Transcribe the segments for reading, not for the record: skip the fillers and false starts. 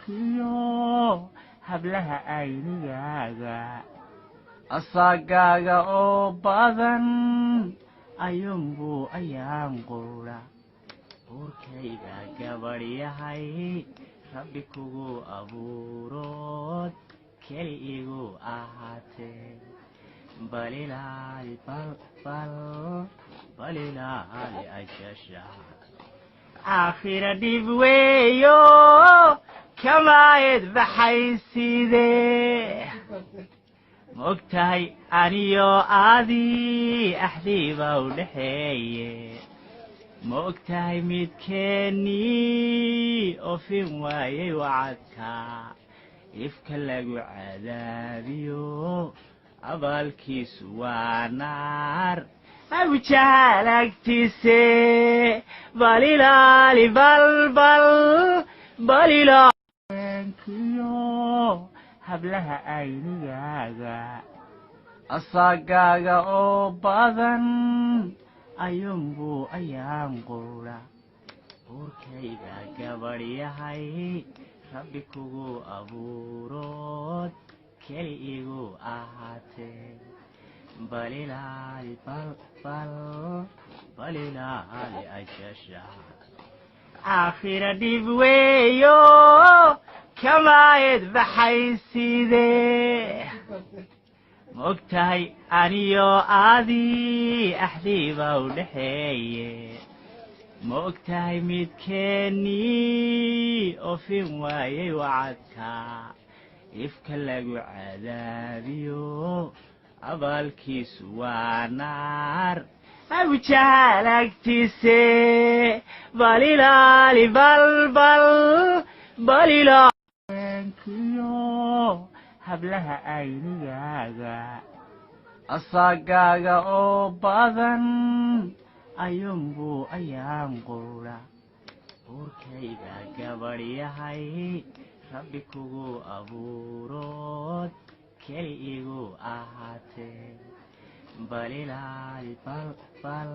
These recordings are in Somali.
Haweenkiyo hablaha aynigaaga asagaaga oo badan ayuunbuu ayaan quura. Uurkayga gabadh yahay Rabbi kugu abuurood keli igu ahaatee, balilaali bal bal balilaali ajasha. Aakhira dhib weeyo kamaayad baxayside. Ma og tahay aniyo adii axdiiba u dhexeeye? Ma og tahay midkeennii ofin waayay wacadka, ifka lagu cadaabiyo abaalkiisu waa naar Abujahaal agtiise? Balilaali balbal balilaalkiyo hablaha aynigaaga asagaaga oo badan ayuunbuu ayaan quura. Uurkayga gabadh yahay Rabbi kugu abuurood keli igu ahaatee, balilaali bal bal balilaali ajasha. Aakhira dhib weeyo kamaayad baxayside. Ma og tahay aniyo adii axdiiba u dhexeeye? Ma og tahay midkeennii ofin waayay wacadka, ifka lagu cadaabiyo abaalkiisu waa naar Abujahaal agtiise? Balilaali balbal balilaalkiyo hablaha aynigaaga asagaaga oo badan ayuunbuu ayaan quura. Uurkayga gabadh yahay Rabbi kugu abuurood keli igu ahaatee, balilaali bal bal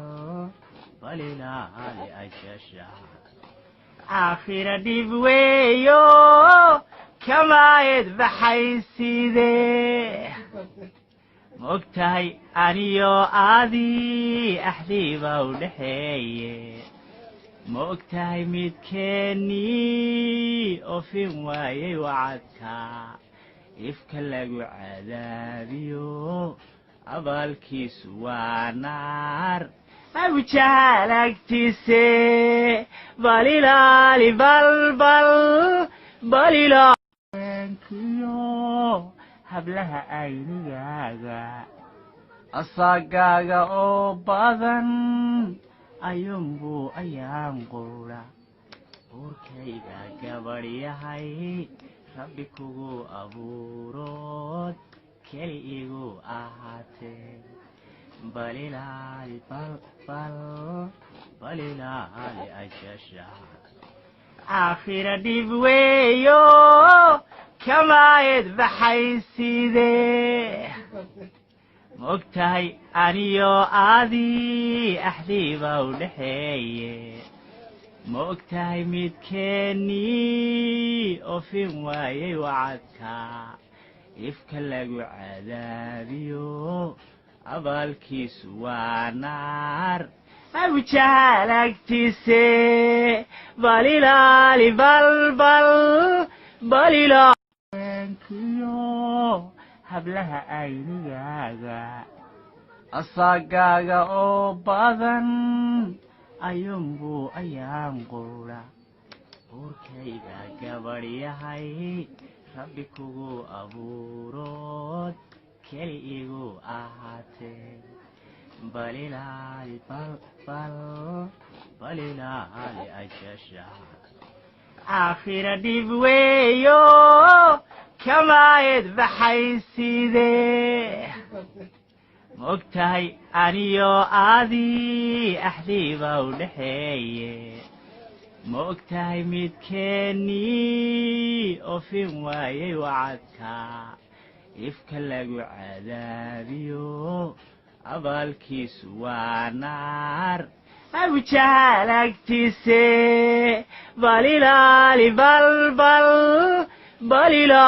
balilaali ajasha. Aakhira dhib weeyo kamaayad baxayside. Ma og tahay aniyo adii axdiiba u dhexeeye? Ma og tahay midkeennii ofin waayay wacadka, ifka lagu cadaabiyo abaalkiisu waa naar Abujahaal agtiise? Balilaali balbal balilaalkiyo hablaha aynigaaga asagaaga oo badan ayuunbuu ayaan quura. Uurkayga gabadh yahay Rabbi kugu abuurood keli igu ahaatee, balilaali bal bal balilaali ajasha. Aakhira dhib weeyo kamaayad baxayside. Ma og tahay aniyo adii axdiiba u dhexeeye? Ma og tahay midkeennii ofin waayay wacadka, ifka lagu cadaabiyo abaalkiisu waa naar Abujahaal agtiise? Balilaali balbal balilaalkiyo hablaha aynigaaga asagaaga oo badan ayuunbuu ayaan quura. Uurkayga gabadh yahay Rabbi kugu abuurood keli igu ahaatee, balilaali bal bal balilaali ajasha. Aakhira dhib weeyo kamaayad baxayside. Ma og tahay aniyo adii axdiiba u dhexeeye? Ma og tahay midkeennii ofin waayay wacadka, ifka lagu cadaabiyo abaalkiisu waa naar Abujahaal agtiise? Balilaali balbal. Balila.